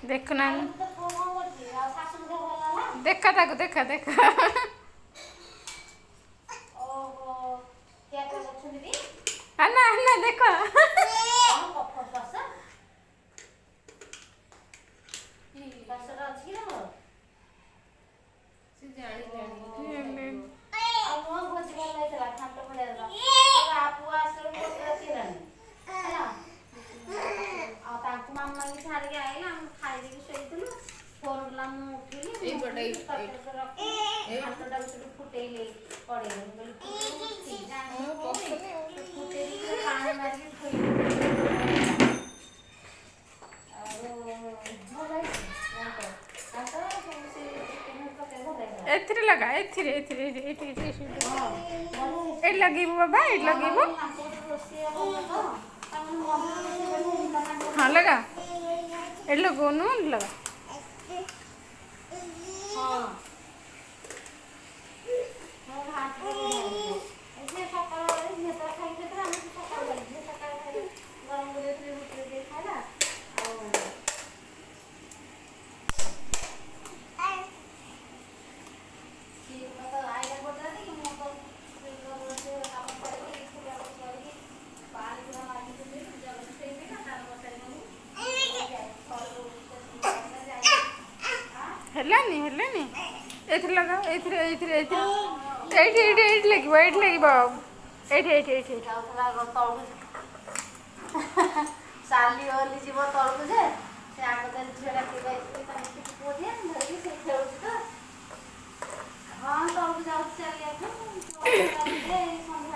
ଦେଖୁନାହାନ୍ତି, ଦେଖ ତାକୁ, ଦେଖ ଦେଖ। ଆନା ଆନା, ଦେଖ। ଏଥିରେ ଲଗା, ଏଥିରେ ଏଥିରେ, ଏଇଠି ଏଇଠି ଏଇଠି ଲଗେଇବୁ ବାବା, ଏଇଠି ଲଗେଇବୁ। ହଁ, ଲଗା, ଏଠି ଲଗଉନୁ, ଲଗା। ହେଲାନି, ହେଲାନି। ଏଥିରେ ଲଗା, ଏଇଥିରେ ଏଇଥିରେ ଏଇଥିରେ, ଏଇଠି ଏଇଠି ଏଇଠି ଲାଗିବ, ଏଇଠି ଲାଗିବ, ଏଇଠି ଏଇଠି ଏଇଠି। ଚାଲି ବୋଲି ଯିବ ତଳକୁ ଯେ ସେ ଆଗ ଝିଅ ଡାକି ପୁଅ ଦିଏ ଧରିକି, ସେ ଖେଳୁଛି ତ। ହଁ, ତଳକୁ ଯାଉଛି ଚାଲିବାକୁ। ସନ୍ଧ୍ୟା